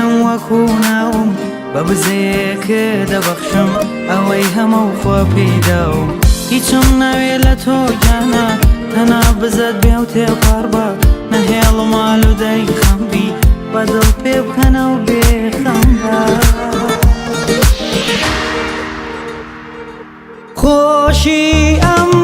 پێدەکەنم وەکو ناوم، بە بزەیەک دەبەخشم ئەوەی هەمە و خوا پێی داوم. هیچم ناوێ لە تۆ گیانە، تەنها بزەت بێ و تێپەڕ بە، نەهێڵم ئالوودەی خەم بی، بە دڵ پێ بکەنە و بێخەم بە. خۆشی ئەم.